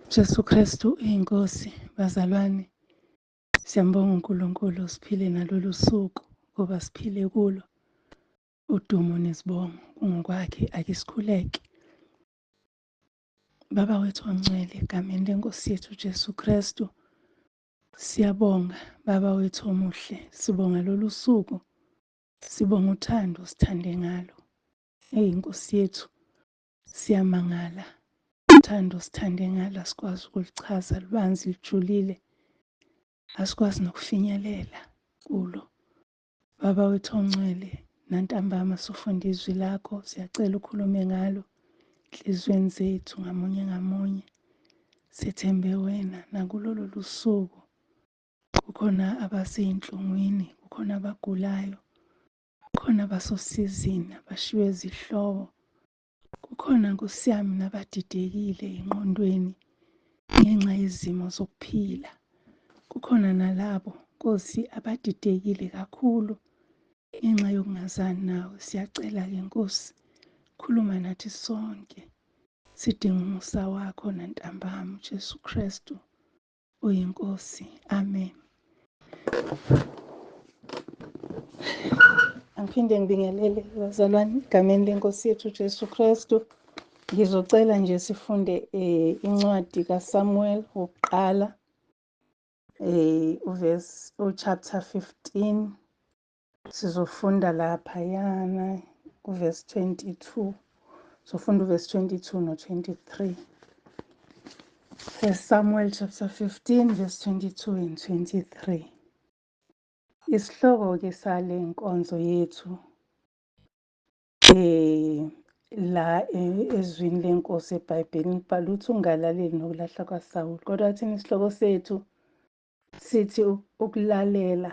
Jesu Kristu inkosi bazalwane siyambonga uNkulunkulu siphile nalolu suku ngoba siphile kulo udumo nezibongo kungokwakhe ake sikhuleke. Baba wethu ongcwele egameni lenkosi yethu Jesu Kristu siyabonga baba wethu omuhle sibonga lolu suku sibonga uthando sithande ngalo. Eyi Nkosi yethu siyamangala uthando sithande ngalo asikwazi ukulichaza lubanzi lijulile asikwazi nokufinyelela kulo. Baba wethu ongcwele nantambama sofunda izwi lakho siyacela ukhulume ngalo enhliziyweni zethu ngamunye ngamunye. Sethembe wena nakulolu lusuku kukhona abaseyinhlungwini kukhona abagulayo kukhona abasosizini abashiywe zihlobo kukhona Nkosi yami nabadidekile engqondweni ngenxa yezimo zokuphila. Kukhona nalabo Nkosi abadidekile kakhulu ngenxa yokungazani nawe. Siyacela-ke Nkosi khuluma nathi sonke sidinga umusa wakho nantambama uJesu Kristu uyinkosi. Amen. Angiphinde ngibingelele bazalwane egameni lenkosi yethu uJesu Kristu. Ngizocela nje sifunde incwadi kaSamuel wokuqala uverse uchapter 15 sizofunda laphayana kuverse 22 sofunda uverse 22 no 23. First Samuel chapter 15 verse 22 and 23. Isihloko ke sale nkonzo yethu la ezwini lenkosi eBhayibhelini kubhala ukuthi ungalaleli nokulahla kwaSawuli, kodwa thina isihloko sethu sithi ukulalela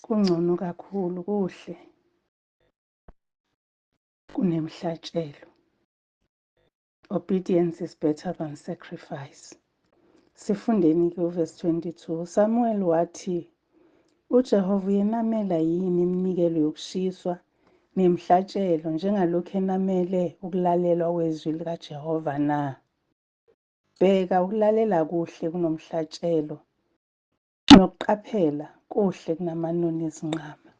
kungcono kakhulu kuhle kunemhlatshelo. Obedience is better than sacrifice. Sifundeni ke uverse 22. Samuel wathi uJehova uyenamela yini iminikelo yokushiswa nemhlatshelo njengalokhu enamele ukulalelwa kwezwi likaJehova na? Bheka ukulalela kuhle kunomhlatshelo nokuqaphela kuhle kunamanoni ezinqama.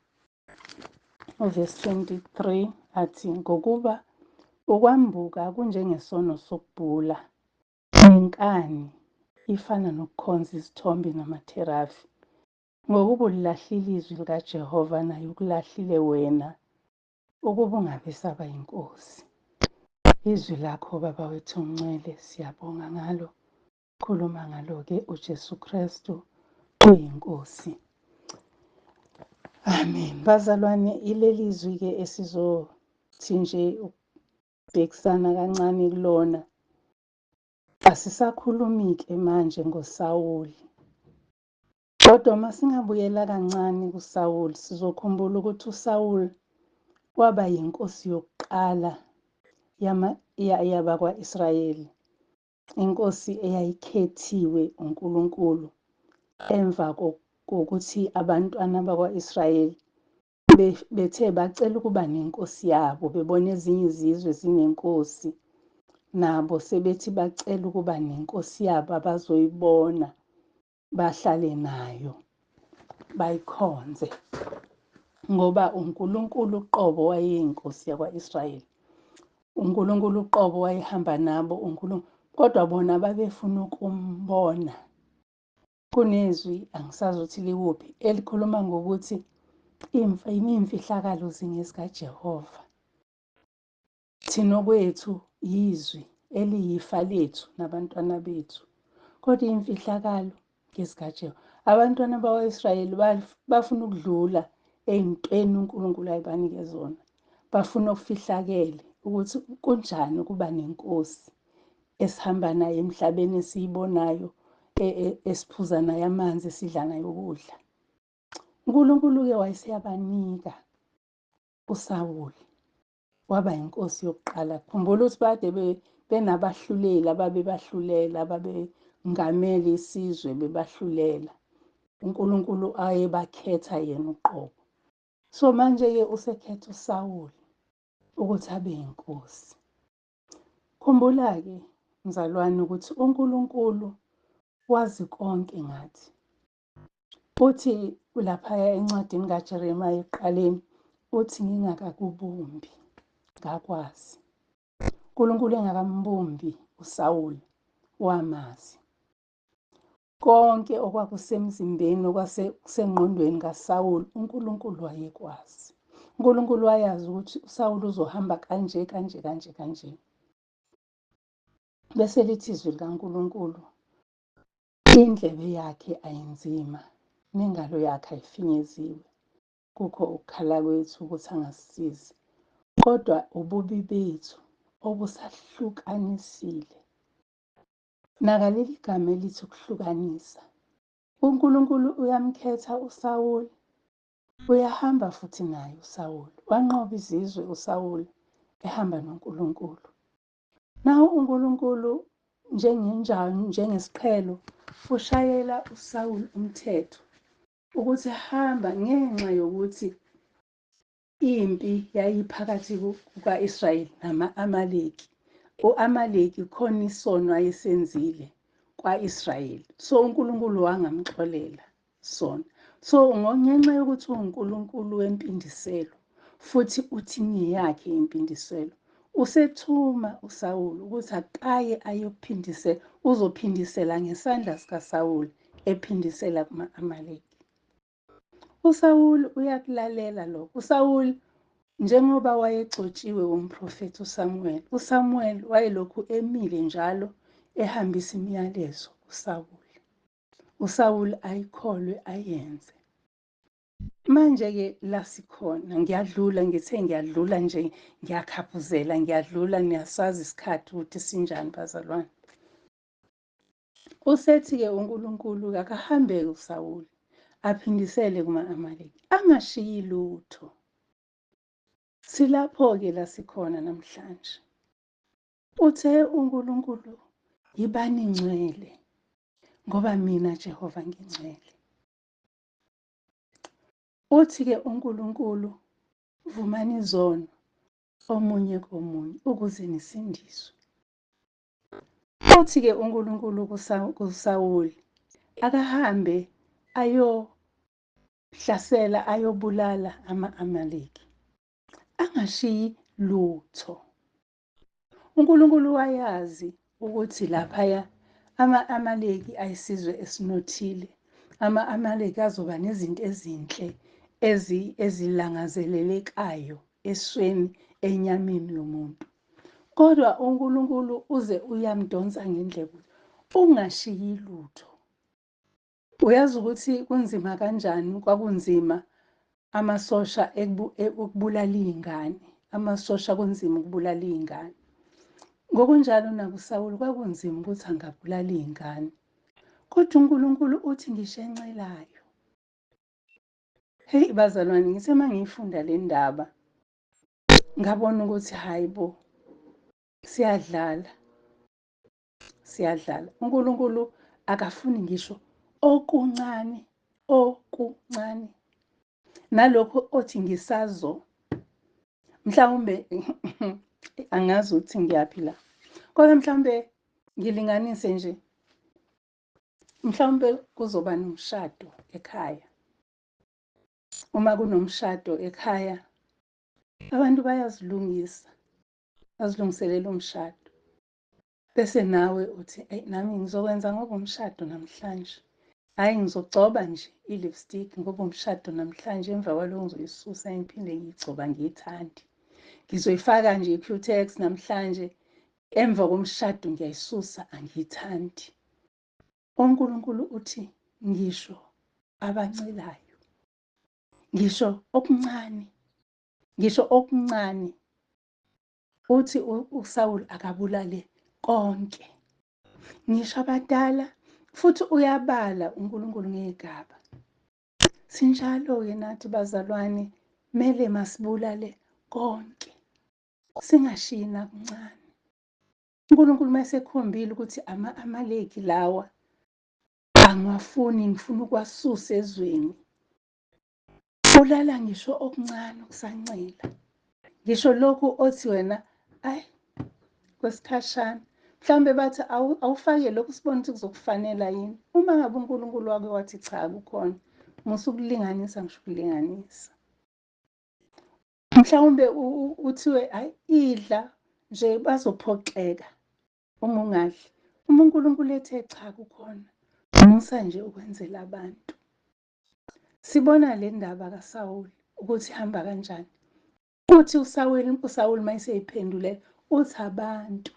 Uverse 23 athi ngokuba ukwambuka kunjengesono sokubhula nenkani ifana nokukhonza izithombe namatherafi. Ngokuba ulilahlile izwi likaJehova naye ukulahlile wena ukuba ungabe saba yinkosi. Izwi lakho baba wethu ongcwele siyabonga ngalo. Khuluma ngalo-ke uJesu Kristu uyinkosi. Amen. Bazalwane ileli zwi-ke esizothi nje ukubhekisana kancane kulona. Asisakhulumi-ke manje ngoSawuli. Kodwa uma singabuyela kancane kuSawuli sizokhumbula ukuthi uSawuli waba yinkosi yokuqala yabakwa-Israyeli. Inkosi eyayikhethiwe uNkulunkulu emva kokuthi abantwana bakwa-Israyeli bethe bacela ukuba nenkosi yabo bebona ezinye izizwe zinenkosi nabo sebethi bacela ukuba nenkosi yabo abazoyibona bahlale nayo bayikhonze ngoba uNkulunkulu uqobo wayeyinkosi yakwa-Israyeli. uNkulunkulu uqobo wayehamba nabo uNkulunkulu kodwa bona babefuna ukumbona. Kunezwi angisazi ukuthi likuphi elikhuluma ngokuthi imfihlakalo zingezikaJehova. Thina okwethu yizwi eliyifa lethu nabantwana bethu kodwa imfihlakalo ngezikaJehova. Abantwana bakwa-Israyeli bafuna ukudlula ey'ntweni uNkulunkulu ayibanike zona. Bafuna okufihlakele ukuthi kunjani ukuba nenkosi esihamba nayo emhlabeni esiyibonayo esiphuza nayo amanzi esidla nayo ukudla. uNkulunkulu-ke wayeseyabanika uSawuli waba inkosi yokuqala. Khumbula ukuthi bade benabahluleli ababebahlulela ababengamele isizwe bebahlulela. uNkulunkulu ayebakhetha yena uqobo. So manje-ke usekhetha uSawuli ukuthi abe yinkosi. Khumbula-ke mzalwane, ukuthi uNkulunkulu wazi konke ngathi. Uthi laphaya encwadini kaJeremiya ekuqaleni, uthi ngingakakubumbi ngakwazi. uNkulunkulu engakambumbi uSawuli wamazi. Konke okwakusemzimbeni okwakusengqondweni kaSawuli uNkulunkulu wayekwazi. uNkulunkulu wayazi ukuthi uSawuli uzohamba kanje kanje kanje kanje. Bese lithi izwi likaNkulunkulu, indlebe yakhe ayinzima nengalo yakhe ayifinyeziwe kukho ukukhala kwethu ukuthi angasisizi, kodwa ububi bethu obusahlukanisile. Naka leli gama elithi ukuhlukanisa. UNkulunkulu uyamkhetha uSawuli, uyahamba futhi naye uSawuli. Wanqoba izizwe uSawuli ehamba noNkulunkulu. Nawu uNkulunkulu njengenjani njengesiqhelo ushayela uSawuli umthetho ukuthi hamba ngenxa yokuthi impi yayiphakathi kuka-Israyeli nama-Amaleki. U-Amaleki khona isono ayesenzile kwa-Israyeli. So uNkulunkulu wangamxolela sona. So ngenxa yokuthi uwuNkulunkulu wempindiselo futhi uthi ngeyakhe impindiselo, usethuma uSawuli ukuthi akaye ayophindisela, uzophindisela ngesandla sikaSawuli ephindisela kuma-Amaleki. USawuli uyakulalela lokho. USawuli njengoba wayegcotshiwe umprofethi uSamuel, uSamuel wayelokhu emile njalo ehambisa imiyalezo kuSawuli. USawuli ayikholwe ayenze. Manje-ke la sikhona, ngiyadlula, ngithe ngiyadlula nje, ngiyakhaphuzela, ngiyadlula, niyasazi isikhathi ukuthi sinjani bazalwane. Usethi-ke uNkulunkulu akahambeke uSawuli aphindisele kuma-Amaleki, angashiyi lutho. Silapho-ke la sikhona namhlanje. Uthe uNkulunkulu yibani ngcwele ngoba mina Jehova ngingcwele. Uthi-ke uNkulunkulu vumani izono omunye komunye ukuze nisindiswe. Uthi-ke uNkulunkulu kuSawuli akahambe ayohlasela ayobulala ama-Amaleki, angashiyi lutho. UNkulunkulu wayazi ukuthi laphaya ama-Amaleki ayisizwe esinothile. Ama-Amaleki azoba nezinto ezinhle ezilangazelelekayo esweni enyameni yomuntu. Kodwa uNkulunkulu uze uyamdonsa ngendlebe ungashiyi lutho. Uyazi ukuthi kunzima kanjani, kwakunzima amasosha ukubulala iy'ngane, amasosha kunzima ukubulala iy'ngane. Ngokunjalo nakuSawuli kwakunzima ukuthi angabulala iy'ngane. Kodwa uNkulunkulu uthi ngisho encelayo. Heyi bazalwane, ngithe uma ngiyifunda le ndaba ngabona ukuthi hhayi bo, siyadlala, siyadlala. uNkulunkulu akafuni ngisho okuncane, okuncane. Nalokho othi ngisazo, mhlawumbe angazi ukuthi ngiyaphi la, kodwa mhlawumbe ngilinganise nje, mhlawumbe kuzoba nomshado ekhaya. Uma kunomshado ekhaya, abantu bayazilungisa, bazilungiselela umshado. Bese nawe uthi, eyi nami ngizokwenza ngoba umshado namhlanje. Hhayi ngizogcoba nje i-lipstick ngoba umshado namhlanje, emva kwaloko ngizoyisusa ngiphinde ngiyigcoba ngiyithande. Ngizoyifaka nje i-Cutex namhlanje, emva komshado ngiyayisusa angiyithandi. UNkulunkulu uthi ngisho abancelayo, ngisho okuncane, ngisho okuncane. Uthi uSawuli akabulale konke, ngisho abadala, futhi uyabala uNkulunkulu ngegaba. Sinjalo-ke nathi bazalwane, mele masibulale konke, singashiyi nakuncane. uNkulunkulu mayesekhombile ukuthi ama-Amaleki lawa angiwafuni, ngifuna ukuwasusa ezweni. Bulala ngisho okuncane okusancela, ngisho lokhu othi wena ayi kwesikhashana, Mhlawumbe bathi awufake lokhu sibone ukuthi kuzokufanela yini. Uma ngabe uNkulunkulu wake wathi cha kukhona, musa ukulinganisa ngisho ukulinganisa. Mhlawumbe uthiwe hayi idla nje bazophoxeka uma ungadli. Uma uNkulunkulu ethe cha kukhona, musa nje ukwenzela abantu. Sibona le ndaba kaSawuli ukuthi ihamba kanjani. Uthi uSawuli mayeseyiphendulela uthi abantu,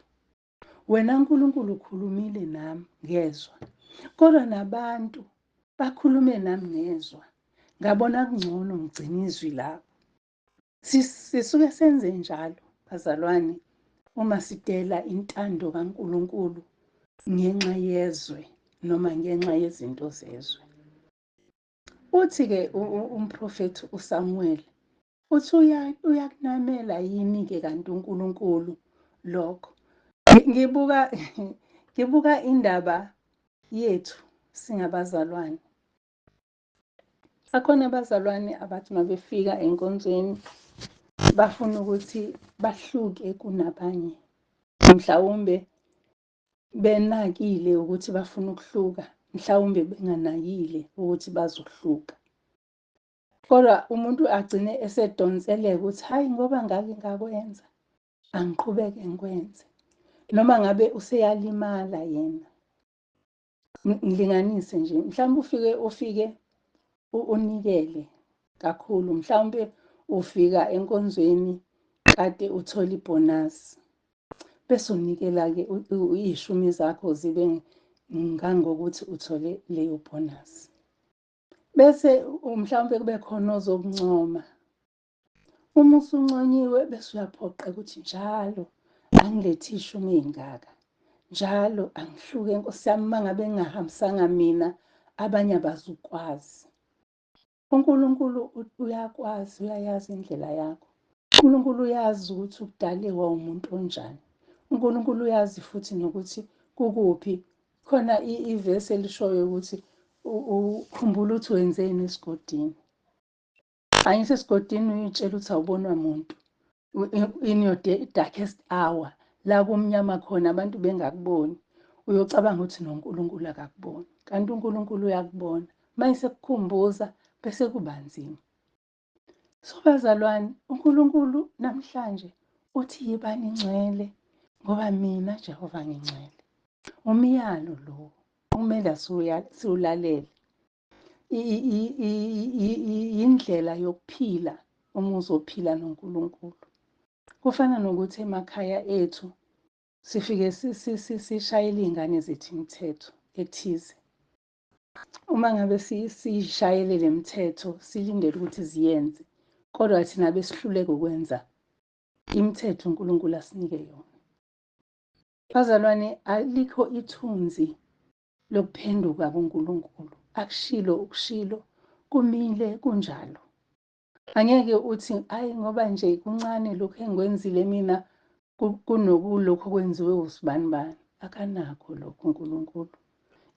wena uNkulunkulu ukhulumile nami ngezwa, kodwa nabantu bakhulume nami ngezwa, ngabona kungcono ngigcine izwi labo. Sisuke senze njalo bazalwane uma sidela intando kaNkulunkulu ngenxa yezwe noma ngenxa yezinto zezwe. Uthi-ke umprofethi uSamuel uthi uyakunamela yini-ke kanti uNkulunkulu lokho. Ngibuka indaba yethu singabazalwane. Akhona abazalwane abathi uma befika enkonzweni bafuna ukuthi bahluke kunabanye. Mhlawumbe benakile ukuthi bafuna ukuhluka, mhlawumbe benganakile ukuthi bazohluka. Kodwa umuntu agcine esedonseleka ukuthi hayi ngoba ngake ngakwenza, angiqhubeke ngikwenze. Noma ngabe useyalimala yena. Ngilinganise nje, mhlawumbe ufike unikele kakhulu, mhlawumbe ufika enkonzweni kade uthola ibhonasi, bese unikela-ke iy'shumi zakho zibe ngangokuthi uthole leyo bhonasi. Bese mhlawumbe kube khona ozokuncoma. Uma usunconyiwe bese uyaphoqeka ukuthi njalo angilethe ishumi ey'ngaka, njalo angihluke Nkosi yami, uma ngabe ngingahambisanga mina abanye abazukwazi. uNkulunkulu uyakwazi, uyayazi indlela yakho. uNkulunkulu uyazi ukuthi ukudale wawumuntu onjani. uNkulunkulu uyazi futhi nokuthi kukuphi. Khona ivesi elishoyo ukuthi ukhumbula ukuthi wenzeni esigodini. Angithi esigodini uyitshela ukuthi awubonwa muntu. In your darkest hour, la kumnyama khona abantu bengakuboni, uyocabanga ukuthi noNkulunkulu akakuboni. Kanti uNkulunkulu uyakubona. Mayesekukhumbuza bese kuba nzima. So bazalwane, uNkulunkulu namhlanje uthi yibani ngcwele ngoba mina Jehova ngingcwele. Umyalo lo kumele siwulalele. Indlela yokuphila uma uzophila noNkulunkulu. Kufana nokuthi emakhaya ethu sifike sishayele iy'ngane zethu imithetho ethize. Uma ngabe siyishayele le mithetho silindele ukuthi ziyenze, kodwa thina besihluleka ukwenza imithetho uNkulunkulu asinike yona. Bazalwane, alikho ithunzi lokuphenduka kuNkulunkulu. Akushilo ukushilo, kumile kunjalo. Angeke uthi ayi ngoba nje kuncane lokhu engikwenzile mina kunokulokhu okwenziwe usibanibani. Akanakho lokhu uNkulunkulu.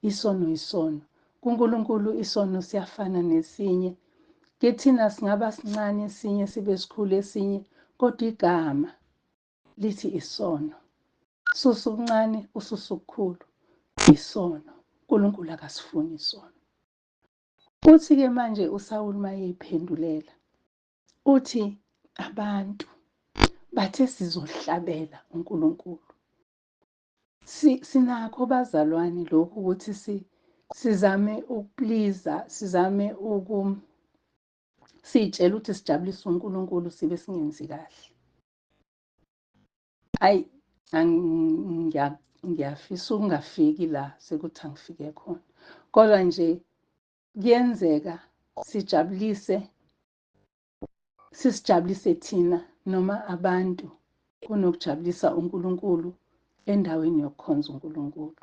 Isono isono. KuNkulunkulu isono siyafana nesinye. Kithina singaba sincane esinye sibe sikhulu esinye, kodwa igama lithi isono. Susa okuncane ususa okukhulu, isono. uNkulunkulu akasifuni isono. Uthi-ke manje uSawuli mayeyiphendulela, uthi abantu bathe sizohlabela uNkulunkulu. Sinakho bazalwane lokhu ukuthi sizame ukupliza, sizame siyitshela ukuthi sijabulise uNkulunkulu sibe singenzi kahle. Ayi, ngiyafisa ukungafiki la sekuthi angifike khona. Kodwa nje kuyenzeka sijabulise, sisijabulise thina noma abantu kunokujabulisa uNkulunkulu endaweni yokukhonza uNkulunkulu.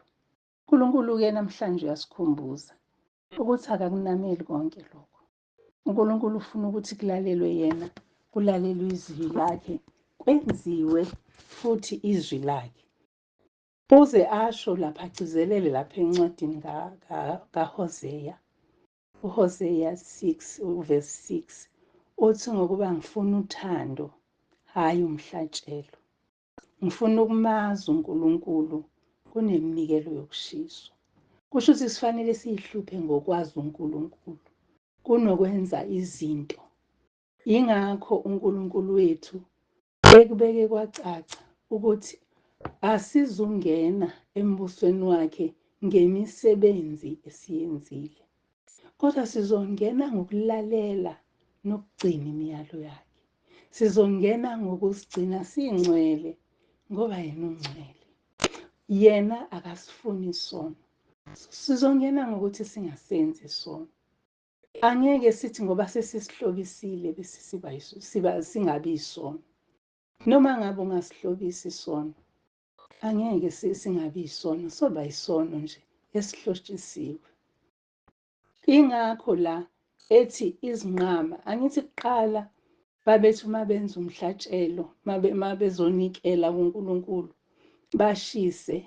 uNkulunkulu-ke namhlanje uyasikhumbuza ukuthi akakunameli konke lokho. uNkulunkulu ufuna ukuthi kulalelwe yena, kulalelwe izwi lakhe, kwenziwe futhi izwi lakhe. Uze asho lapha, agcizelele lapha encwadini kaHosea, uHosea 6 uverse 6, uthi ngokuba ngifuna uthando, hhayi umhlatshelo. Ngifuna ukumazi uNkulunkulu kuneminikelo yokushiswa. Kusho ukuthi sifanele siyihluphe ngokwazi uNkulunkulu kunokwenza izinto. Yingakho uNkulunkulu wethu ekubeke kwacaca ukuthi asizungena embusweni wakhe ngemisebenzi esiyenzile, kodwa sizongena ngokulalela nokugcina imiyalo yakhe. Sizongena ngokusigcina singcwele ngoba yena ungcwele. Yena akasifuni isono. Sizongena ngokuthi singasenzi isono. Angeke sithi ngoba sesisihlobisile bese siba singabi isono. Noma ngabe ungasihlobisa isono, angeke singabi isono, soba isono nje esihlotshisiwe. Ingakho la ethi izinqama, angithi kuqala babethi uma benza umhlatshelo, uma bezonikela kuNkulunkulu, bashise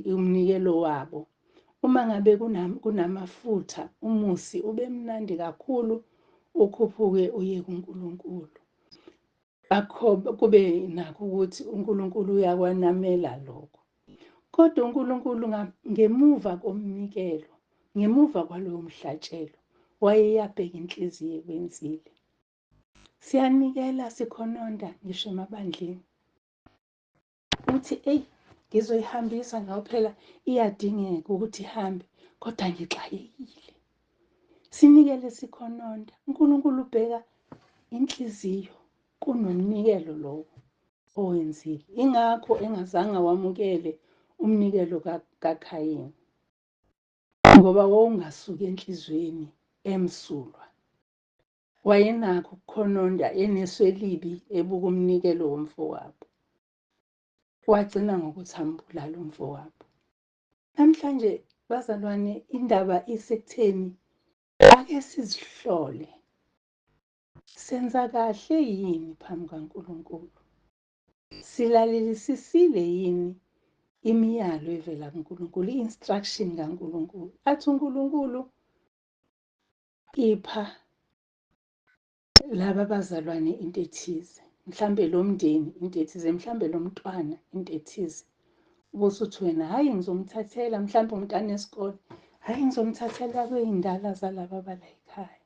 umnikelo wabo. Uma ngabe kunamafutha, umusi ube mnandi kakhulu, ukhuphuke uye kuNkulunkulu. Akho kube nakho ukuthi uNkulunkulu uyakwanamela lokho. Kodwa uNkulunkulu ngemuva komnikelo, ngemuva kwalowo mhlatshelo, wayeyabheka inhliziyo ekwenzile. Siyanikela sikhononda ngisho emabandleni. Uthi eyi ngizoyihambisa ngawo phela iyadingeka ukuthi ihambe, kodwa ngixakekile. Sinikele sikhononda. uNkulunkulu ubheka inhliziyo kunomnikelo lowo owenzile. Ingakho engazange wamukele umnikelo kaKhayini, ngoba wawungasuki enhliziyweni emsulwa. Wayenakho ukukhononda eneso elibi ebuka umnikelo womfowabo. Wagcina ngokuthi ambulale umfowabo. Namhlanje bazalwane, indaba isekutheni ake sizihlole. Senza kahle yini phambi kaNkulunkulu? Silalelisisile yini imiyalo evela kuNkulunkulu, i-instruction kaNkulunkulu? Athi uNkulunkulu ipha laba bazalwane into ethize, mhlambe lo mndeni into ethize, mhlambe lo mntwana into ethize. Ubusuthi wena hhayi ngizomthathela mhlambe umntana esikole, hhayi ngizomthathela kwey'ndala zalaba abala ekhaya.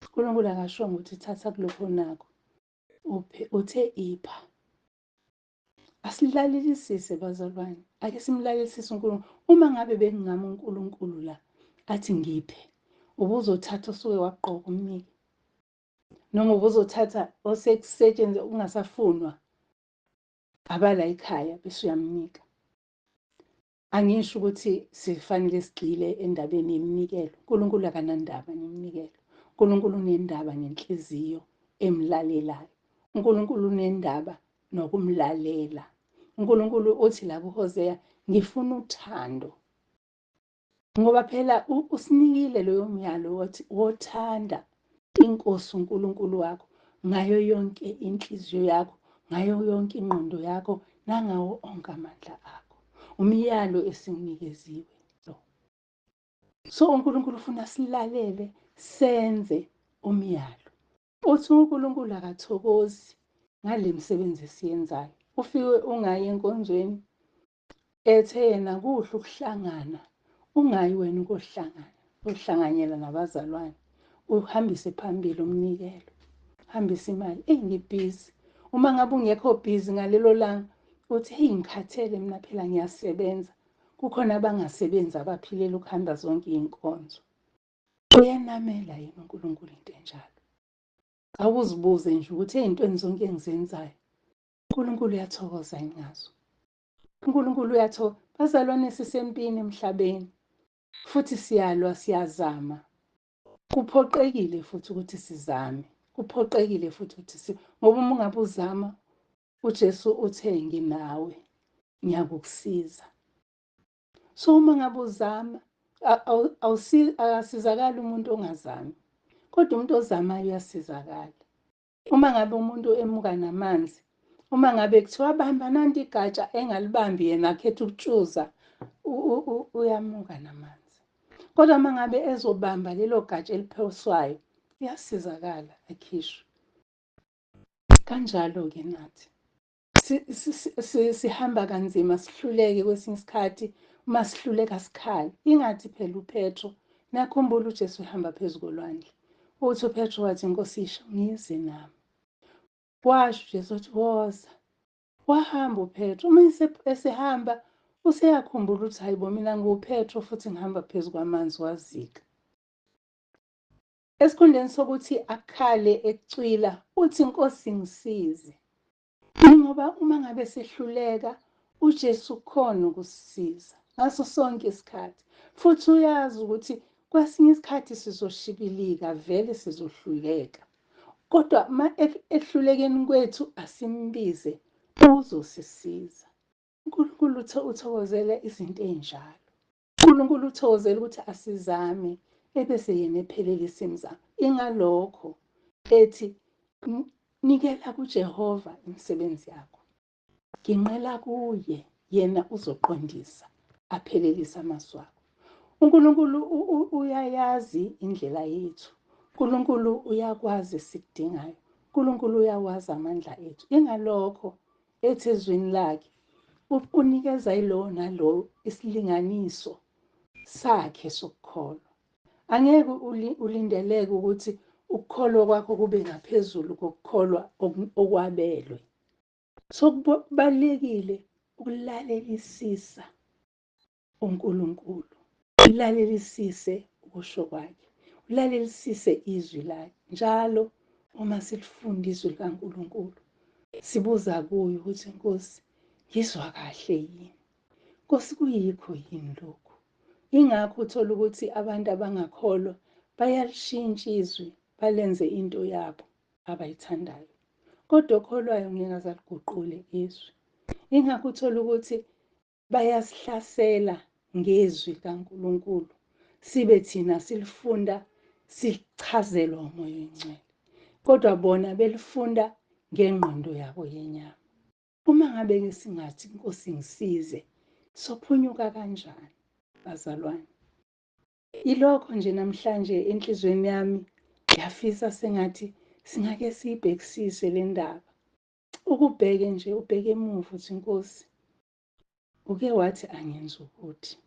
uNkulunkulu akashongo ukuthi thatha kulokho onakho, uthe ipha. Asilalelisise bazalwane, ake simlalelisise uNkulunkulu. Uma ngabe bekungama uNkulunkulu la athi ngiphe, ubuzothatha osuke wagqoka umnike, noma ubuzothatha osekusetshenziswa ungasafunwa abala ekhaya bese uyamnika. Angisho ukuthi sifanele sigxile endabeni yeminikelo. uNkulunkulu akanandaba neminikelo. uNkulunkulu unendaba ngenhliziyo emlalelayo. uNkulunkulu unendaba nokumlalela. uNkulunkulu uthi la kuHosea, ngifuna uthando. Ngoba phela usinikile loyo myalo wathi wothanda inkosi uNkulunkulu wakho ngayo yonke inhliziyo yakho, ngayo yonke ingqondo yakho, nangawo onke amandla akho. Umyalo esinikeziwe lo. So uNkulunkulu ufuna silalele senze umyalo. Uthi uNkulunkulu akathokozi ngale misebenzi esiyenzayo. Ufike ungayi enkonzweni ethe yena kuhle ukuhlangana, ungayi wena ukohlangana, uhlanganyela nabazalwane, uhambise phambili umnikelo, hambise imali. Eyi ngibhizi. Uma ngabe ungekho bhizi ngalelo langa, uthi heyi ngikhathele mina phela ngiyasebenza. Kukhona abangasebenzi abaphilela ukuhamba zonke iy'nkonzo. Uyanamela yini uNkulunkulu into enjalo? Awuzibuze nje ukuthi ey'ntweni zonke engizenzayo, uNkulunkulu uyathokoza yini ngazo? uNkulunkulu uyathokoza. Bazalwane, sisempini emhlabeni futhi siyalwa, siyazama. Kuphoqekile futhi ukuthi sizame. Kuphoqekile futhi ukuthi ngoba uma ungabe uzama, uJesu uthe nginawe, ngiyakukusiza. So uma ngabe uzama, akasizakali umuntu ongazami, kodwa umuntu ozamayo uyasizakala. Uma ngabe umuntu emuka namanzi, uma ngabe kuthiwa bamba nanti igatsha engalibambi yena akhetha ukutshuza, uyamuka namanzi. Kodwa uma ngabe ezobamba lelo gatsha eliphoswayo, uyasizakala akhishwe. Kanjalo-ke nathi Sihamba kanzima, sihluleke kwesinye isikhathi. Uma sihluleka sikhale. Ingathi phela uPetro, nakhumbula uJesu ehamba phezu kolwandle. Uthi uPetro wathi, Nkosi, isho ngize nami. Washo uJesu wathi, woza. Wahamba uPetro. Uma esehamba useyakhumbula ukuthi hayi bo, mina ngiwuPetro futhi ngihamba phezu kwamanzi, wazika. Esikhundleni sokuthi akhale ecwila, uthi Nkosi ngisize. Ngoba uma ngabe sehluleka, uJesu ukhona ukusisiza ngaso sonke isikhathi. Futhi uyazi ukuthi kwesinye isikhathi sizoshibilika, vele sizohluleka. Kodwa ma ehlulekeni kwethu asimbize, uzosisiza. uNkulunkulu uthokozela izinto ey'njalo. uNkulunkulu uthokozela ukuthi asizame ebese yena ephelelisa imizamo. Ingalokho ethi nikela kuJehova imisebenzi yakho. Ginqela kuye, yena uzoqondisa, aphelelise amazwi akho. uNkulunkulu uyayazi indlela yethu. uNkulunkulu uyakwazi esikudingayo. uNkulunkulu uyawazi amandla ethu. Ingalokho ethi ezwini lakhe unikeza yilowo nalowo isilinganiso sakhe sokukholwa. Angeke ulindeleke ukuthi ukukholwa kwakho kube ngaphezulu kokukholwa okwabelwe. So kubalulekile ukulalelisisa uNkulunkulu, ulalelisise ukusho kwakhe, ulalelisise izwi lakhe. Njalo uma silifunda izwi likaNkulunkulu, sibuza kuye ukuthi Nkosi, ngizwa kahle yini? Nkosi, kuyikho yini lokhu? Ingakho uthola ukuthi abantu abangakholwa bayalishintsha izwi, balenze into yabo abayithandayo. Kodwa okholwayo ngeke aze aliguqule izwi. Ingakho uthola ukuthi bayasihlasela ngezwi likaNkulunkulu, sibe thina silifunda sichazelwa uMoya oyiNgcwele, kodwa bona belifunda ngengqondo yabo yenyama. Uma ngabe-ke singathi Nkosi ngisize, sophunyuka kanjani bazalwane? Ilokho nje namhlanje enhliziyweni yami ngiyafisa sengathi singake siyibhekisise le ndaba. Ukubheke nje, ubheke emuva uthi Nkosi, uke wathi angenze ukuthi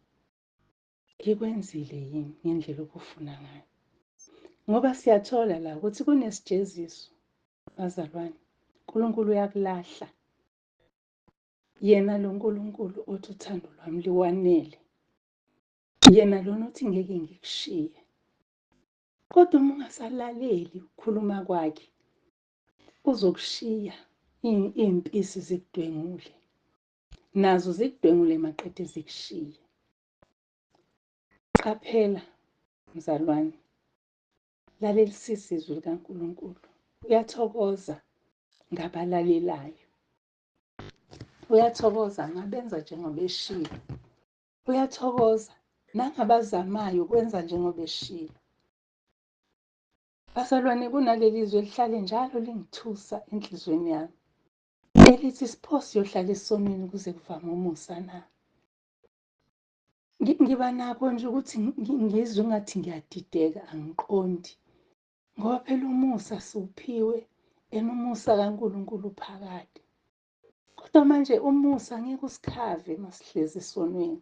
ngikwenzile yini ngendlela obufuna ngayo? Ngoba siyathola la ukuthi kunesijeziso bazalwane. uNkulunkulu uyakulahla. Yena lo Nkulunkulu othi uthando lwami liwanele. Yena lona othi ngeke ngikushiye. Kodwa uma ungasalaleli ukukhuluma kwakhe, uzokushiya iy'mpisi zikudwengule. Nazo zikudwengule maqede zikushiye. Qaphela mzalwane, lalelisisa izwi likaNkulunkulu. Uyathokoza ngabalalelayo. Uyathokoza ngabenza njengoba eshilo. Uyathokoza nangabazamayo ukwenza njengoba eshilo. Bazalwane, kunaleli zwi elihlale njalo lingithusa enhliziyweni yami, elithi sipho siyohlala esonweni kuze kuvame umusa na? Ngiba nakho nje ukuthi ngizwe ngathi ngiyadideka, angiqondi. Ngoba phela umusa siwuphiwe, and umusa kaNkulunkulu uphakade. Kodwa manje umusa ngeke usikhave masihlezi esonweni.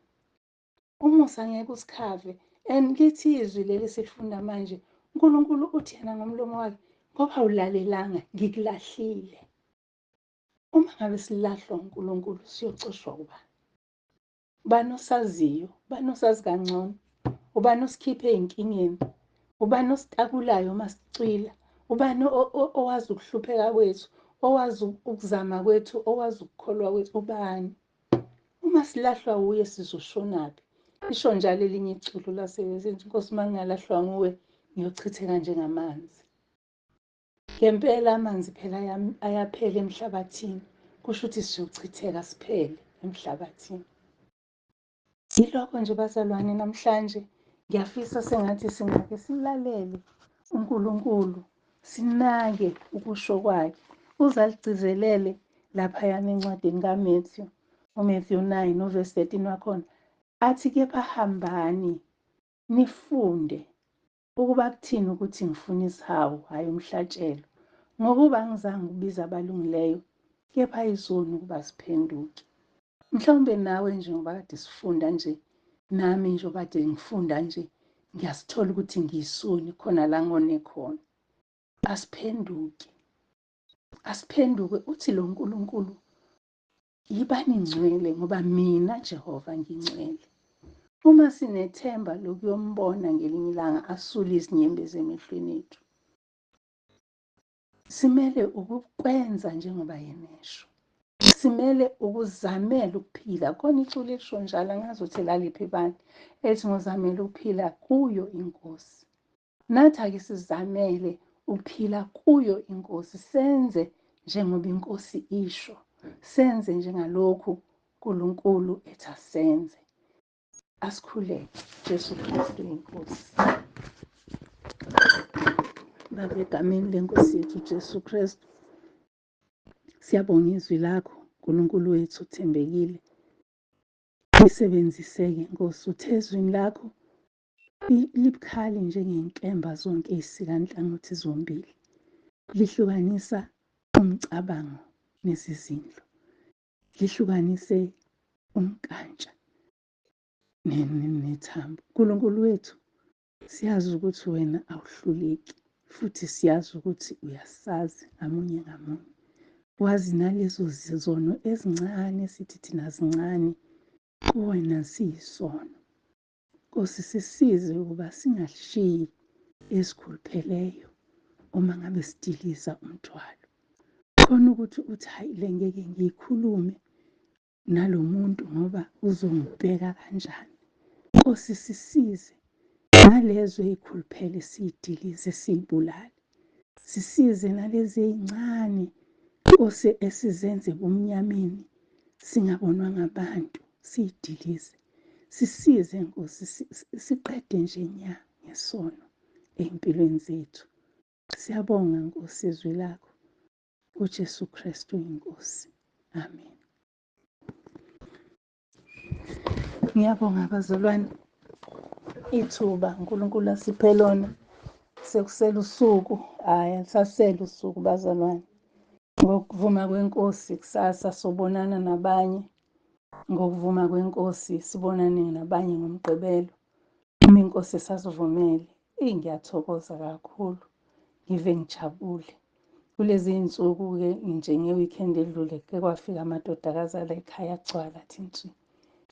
Umusa ngeke usikhave. And lithi izwi leli silifunda manje, uNkulunkulu uthi yena ngomlomo wakhe, ngoba awulalelanga ngikulahlile. Uma ngabe silahlwa uNkulunkulu siyocoshwa ubani? Ubani osaziyo? Ubani osazi kangcono? Ubani osikhiphe ey'nkingeni? Ubani ositakulayo uma sicwila? Ubani owazi ukuhlupheka kwethu, owazi ukuzama kwethu, owazi ukukholwa kwethu? Ubani? Uma silahlwa wuye sizoshonaphi? Lisho njalo elinye iculo lasebenza, Nkosi, uma ngingalahlwa nguwe ngiyochitheka njengamanzi. Ngempela amanzi phela ayaphela emhlabathini, kusho ukuthi siyochitheka siphele emhlabathini. Yilokho nje bazalwane, namhlanje ngiyafisa sengathi singake silalele uNkulunkulu, sinake ukusho kwakhe. Uzaligcizelele laphayana encwadini kaMatthew, uMatthew 9 uverse 13 wakhona, athi kepha hambani nifunde ukuba kuthini ukuthi ngifuna isihawu, hhayi umhlatshelo, ngokuba angizange ukubiza abalungileyo, Kepha izoni ukuba ziphenduke. Mhlawumbe nawe njengoba kade sifunda nje, nami njengoba kade ngifunda nje, ngiyasithola ukuthi ngiyisoni khona la ngone khona. Asiphenduke. Asiphenduke uthi lo Nkulunkulu yibani ngcwele ngoba mina Jehova ngingcwele. Uma sinethemba lokuyombona ngelinye ilanga asule izinyembezi emehlweni ethu, simele ukukwenza njengoba yena esho. Simele ukuzamela ukuphila. Khona iculo elisho njalo, angazi ukuthi laliphi ibandla, ethi ngozamela ukuphila kuyo iNkosi. Nathi ake sizamele ukuphila kuyo iNkosi, senze njengoba iNkosi isho, senze njengalokhu uNkulunkulu ethi asenze. Asikhuleke. Jesu Kristu iNkosi. Baba, egameni lenkosi yethu Jesu Kristu, siyabonga izwi lakho, uNkulunkulu wethu uthembekile. Lisebenziseke Nkosi, uthe ezwini lakho libukhali njengenkemba zonke ey'sika nhlangothi zombili, lihlukanisa umcabango nezizindlo, lihlukanise umnkantsha nethambo. Nkulunkulu wethu, siyazi ukuthi wena awuhluleki, futhi siyazi ukuthi uyasazi ngamunye ngamunye. Wazi nalezo zono ezincane sithi thina zincane, kuwena siyisono. Nkosi, sisize ukuba singashiyi esikhulupheleyo uma ngabe sidiliza umthwalo. Khona ukuthi uthi hayi le ngeke ngiyikhulume nalo muntu ngoba uzongibheka kanjani. Nkosi, sisize nalezo ey'khuluphele siy'dilize siy'bulale. Sisize nalezi ey'ncane Nkosi esizenze ebumnyameni singabonwa ngabantu, siy'dilize. Sisize Nkosi, siqede nje nya ngesono ey'mpilweni zethu. Siyabonga Nkosi izwi lakho. UJesu Kristu iNkosi. Amen. Ngiyabonga bazalwane ithuba uNkulunkulu asiphe lona. Sekusele usuku, hhayi alisasele usuku bazalwane. Ngokuvuma kwenkosi kusasa sobonana nabanye. Ngokuvuma kwenkosi sibonane nabanye ngoMgqibelo. Uma inkosi isasivumele, eyi ngiyathokoza kakhulu, ngive ngijabule. Kulezi iy'nsuku-ke nje nge-weekend edlule ke kwafika amadodakazi ala ekhaya agcwala athi nsi.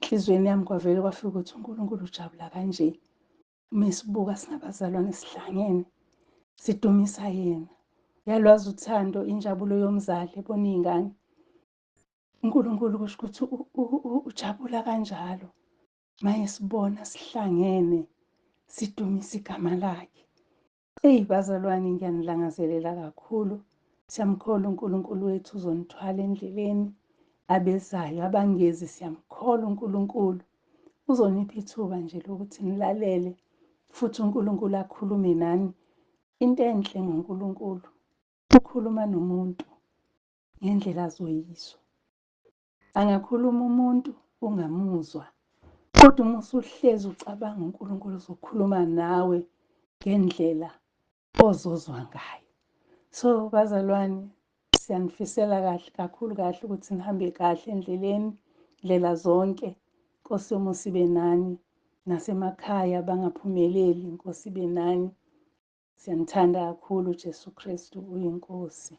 Enhliziyweni yami kwavele kwafika ukuthi uNkulunkulu ujabula kanje. Uma esibuka singabazalwane sihlangene, sidumisa yena. Uyalwazi uthando, injabulo yomzali ebona iy'ngane. uNkulunkulu kusho ukuthi ujabula kanjalo. Maye sibona sihlangene sidumisa igama lakhe. Eyi bazalwane, ngiyanilangazelela kakhulu. Siyamkholwa uNkulunkulu wethu uzonithwala endleleni. Abezayo abangezi, siyamkholwa uNkulunkulu. Uzonipha ithuba nje lokuthi nilalele futhi uNkulunkulu akhulume nani. Into enhle ngoNkulunkulu, ukhuluma nomuntu ngendlela azoyizwa. Angakhuluma umuntu ungamuzwa, kodwa uma usuhlezi ucabanga uNkulunkulu uzokhuluma nawe ngendlela ozozwa ngayo. So bazalwane, siyanifisela kahle kakhulu kahle ukuthi nihambe kahle endleleni, ndlela zonke. Nkosi yomusa ibe nani, nasemakhaya bangaphumeleli, Nkosi ibe nani. Siyanithanda kakhulu, Jesu Kristu uyiNkosi.